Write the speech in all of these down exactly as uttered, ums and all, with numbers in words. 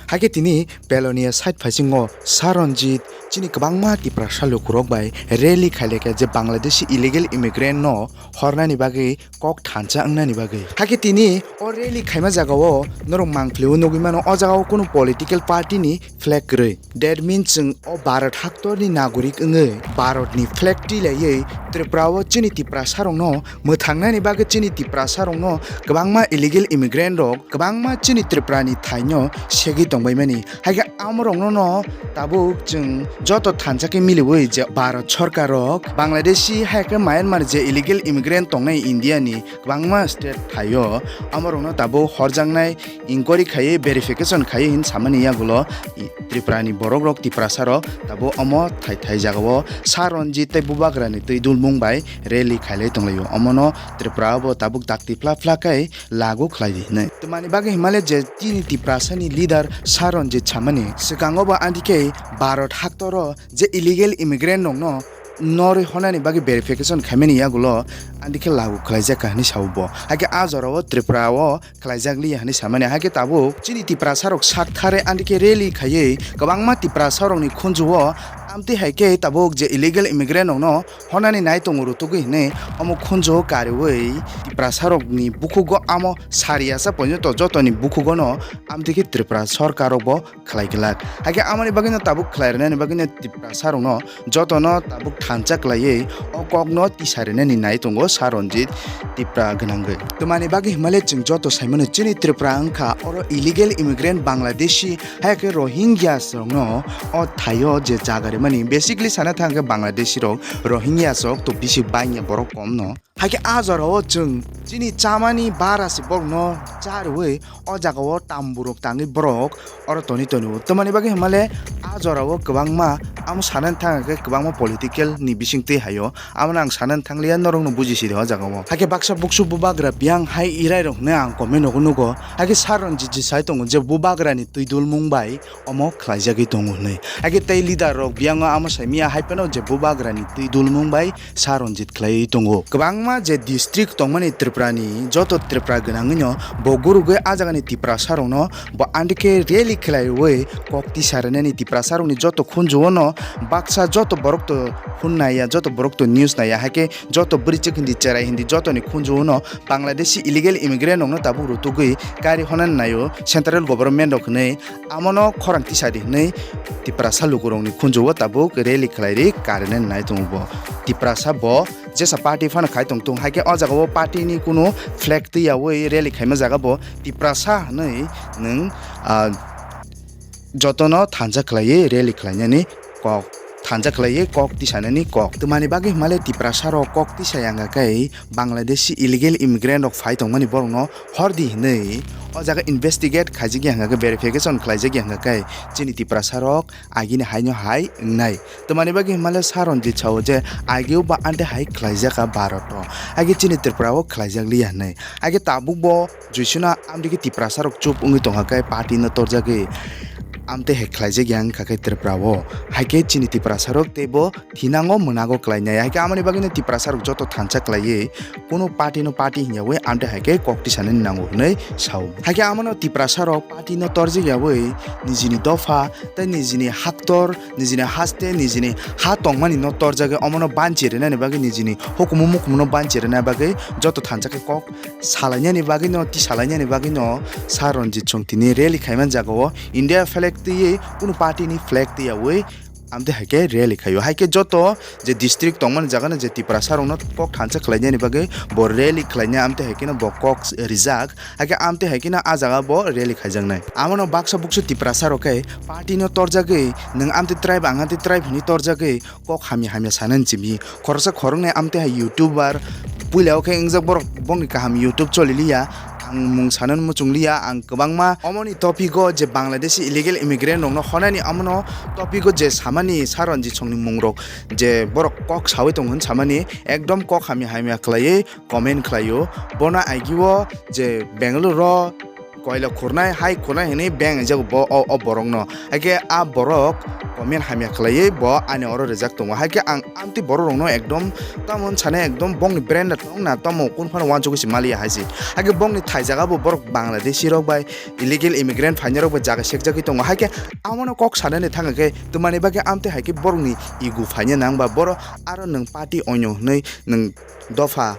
Hakhe tini Belonia side phaisingo Saranjit chini kwbangma Tiprasa lukurok bai rally khailekha je Bangladeshi illegal immigrant no hornani bagwi kok thansa wngnani bagwi. Hakhe tini o rally khaima jagao norok mangpilio nugwi mano, o jagao kunu political party ni flag kwrwi. That means chwng o Bharat haktorni nagorik wngwi Bharatni flag twilaiwi Tripura o chini Tiprasarokno mwthangnani bagwi, chini Tiprasarokno kwbangma illegal immigrant rok kwbangma chini Tripurani thaino segwi tongbaimani. Haikhe amorokno no tabuk chwng joto thansa khe miliwi je Bharat sorkarrok Bangladeshi haikhe Myanmar je illegal immigrant tongnai India ni kwbangma state thaio, amorokno tabuk horjaknai, inquiry khaiwi verification khaiwi hin samani yagulo i Tripura ni borok rok, Tiprasa rok tabuk omo thai thai jagao Saranjit tei Bubagra ni twi dulmung bai rally khailai tonglaio. Omono Tripura o bo tabuk dakti phla phla khe lagu khlai di hinwi. Twmani bagwi hinmale je chini Tiprasa ni leader Saranjit samani swkango bo andikhe Bharat haktoro je illegal immigrant rokno norwi honani bagwi verification khaimani yagulo andikhe lagu khlaijak kha hinwi sao bo. Haikhe a jorao Tripura o khlaijak liya hinwi samani. Haikhe tabuk chini Tiprasa rok sak thare andikhe rally khaiwi kwbangma Tiprasa rokni khunjuo amtwi haikhe tabuk je illegal immigrant rokno honani nai tongo rutugwi hinwi omo khunjuo kariwi Tiprasa rokni bukhugo amo sari asa porjonto jotoni bukhugono amtwi khe Tripura sorkar rokbo khlai glak. Haikhe amoni bagwino tabuk khlai rwnani bagwino Tiprasa rokno jotono tabuk thansa khlaiwi o kokno tisa rwnani nai tongo Saranjit Tipra gwnangwi. Twmani bagwi hinmale chwng joto saimano chini Tripura wngkha oro illegal immigrant Bangladeshi haikhe Rohingyas rokno o thaio je jaga rimani. Basically sana thangkhe Bangladeshi rok, Rohingyas rok to bisi bangya, borok komno. Haikhe a jorao chwng chini chamani bara se borokno charwi o jagao tamburok tangwi borok oro toni tonio. Twmani bagwi hinmale a jorao kwbangma amo sanani thang khe kwbangma political ni bisingtwi haio. Amo no ang sanani thangliya, norokno bujisidi o jagao. Haikhe baksa buksu bubagra biyang hai irai rok hinwi ang comment rogo nugo. Haikhe Saranjit ji sai tongo je bubagra ni twi dulmung bai omo khlaijagwi tongo hinwi. Haikhe tei leader rok biyango amo saimaya hai phano je bubagra ni twi dulmung bai Saranjit khlaiwi tongo. Kwbangma je district tongmani Tripura ni, joto Tripura gwnangwino bo gurugwi a jagani Tiprasa rokno bo andikhe rally khlaiwi kok tisa rwnani, Tiprasa rokni joto khunjuono baksa joto borok to phone naiya, joto borok to news naiya, haikhe joto bwrwichwk hindi, cherai hindi, jotoni khunjuono Bangladeshi illegal immigrant rokno tabuk rutugwi kari honani naio central government rok hinwi. Amono khorang tisadi hinwi Tiprasa lukurokni khunjuo tabuk rally khlairi karinani nai tongo bo. Tiprasa bo jesa party phano khai tong tung, haikhe o jagao party ni kunu flag twiyawi rally khaima jaga bo Tiprasa hinwi nwng, ah, jotono thansa khlaiwi rally khlainani kok, thansa khlaiwi kok tisanani kok. Twmani bagwi hinmale Tiprasa rok kok tisaya wngkha khe Bangladeshi illegal immigrant rok phai tongmani borokno hordi hinwi o jaga investigate khaijak ya wngkha khe, verification khlaijak ya wngkha khe chini Tiprasa rok agini haino hai wngnai. Twmani bagwi hinmale Saranjit sao je ageo ba ante hai khlaijak kha Bharat o, age chini Tripura o khlaijak liya hinwi. Age tabuk bo Joisona amtwi khe Tiprasa rok chup wngwi tongkha khe party no torjagwi amtwi hai khlaijak ya wngkha khe Tripura o. Haikhe chini Tiprasa rok teibo thinango mwnago khlainai. Haikhe amoni bagwino Tiprasa rok joto thansa khlaiwi kunu party no party hwnyawi amtwi haikhe kok tisanani nango hwnwi sao. Haikhe amono Tiprasa rok party no torjak yawi nijini dopha tei nijini haktor, nijini haste, nijini ha tongmani no torjagwi omono banchi rwnani bagwi, nijini hukumu mukumu no banchi rwna bagwi joto thansa khe kok salainani bagwino, tisalainani bagwino Saranjit Song tini rally khaimani jagao India flag twiwi kunu party ni flag twiyawi amtwi haikhe rally khaio. Haikhe joto je district tongmani jagano je Tiprasa rokno kok thansa khlainani bagwi bo rally khlainai, amtwi haikheno bo kok rijak. Haikhe amtwi haikheno a jaga bo rally khaijaknai. Amono baksa buksu Tiprasa rok khe party no torjagwi, nwng amtwi tribe, ang amtwi tribe hinwi torjagwi kok hamya hamya sanani simi. Khoroksa khoroknwi amtwi hai YouTuber puila o khe wngjak borok, bongni kaham YouTube choliliya. Ang mung sanani muchung liya, ang kwbangma omoni topic o je Bangladeshi illegal immigrant rokno honani, amono topic o je samani Saranjit Songni mung rok je borok kok sawi tongo hwn samani, ekdom kok hamya hamya khlaiwi comment khlaio. Bono agio je Bangalore o poila khurnai, hai khurnai hinwi beng rijak bo o, o borokno. Haikhe a borok comment hamya khlaiwi bo ani oro rijak tongo. Haikhe ang amtwi borok rokno ekdom tamo sanai ekdom bongni brand tong na tamo kun phano wansugwi se maliya hai se. Haikhe bongni thai jaga bo borok Bangladeshi rok bai illegal immigrant phainai rok bai jaga sekjagwi tongo. Haikhe amono kok sanani thangkhe twmani bagwi amtwi haikhe borokni ego phaina nang ba boro aro nwng party onyo hinwi nwng dopha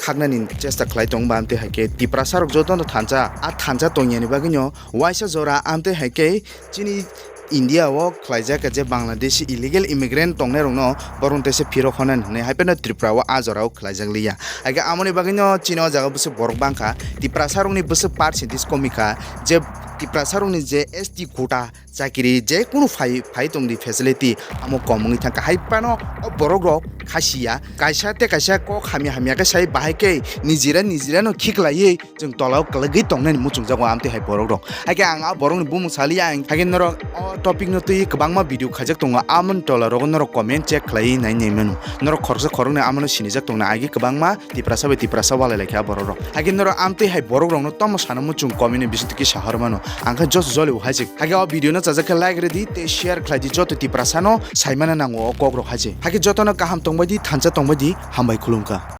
khaknani chesta khlai tongo ba amtwi haikhe Tiprasa rok jotono thansa, a thansa tongyani bagwino waisa jora amtwi haikhe chini India o khlaijak je Bangladeshi illegal immigrant tongnai rokno borok tese phirok honan hinwi haipeno Tripura o a jora o khlaijak liya. Haikhe amoni bagwino chini o jaga bwswk borok bangkha, Tiprasa rokni bwswk percentage komikha, je Tiprasa rokni je S T quota chakiri je kunu phai, phai tongdi facility amo kom wngwi thangkha. Hai phano o borok rok khasiya, kaisa tei kaisa kok hamya hamya khe sai bahai khe nijira nijira no khiklaiwi chwng tola o kwlwgwi tongnani muchungjago amtwi hai borok rok. Haikhe ang a borokni bumung saliya ang, haikhe norok o topic no twi kwbangma video khaijak tongo, amoni tola rogo norok comment check khlaiwi nai nai mano. Norok khoroksa khoroknwi amano sinijak tongna, agi kwbangma Tiprasa bai Tiprasa walai laikha borok rok. Haikhe norok amtwi hai borok rokno tamo sana muchung comment ni bisingtwi kisa hormano. Ang khe joto joli bo hai se. Haikhe o video no chajak khe like rwdi tei share khlaidi, joto Tiprasa no saimana nango o kok rok hai se. Haikhe jotono kaham tongbaidi, thansa tongbaidi, hambai khulumkha.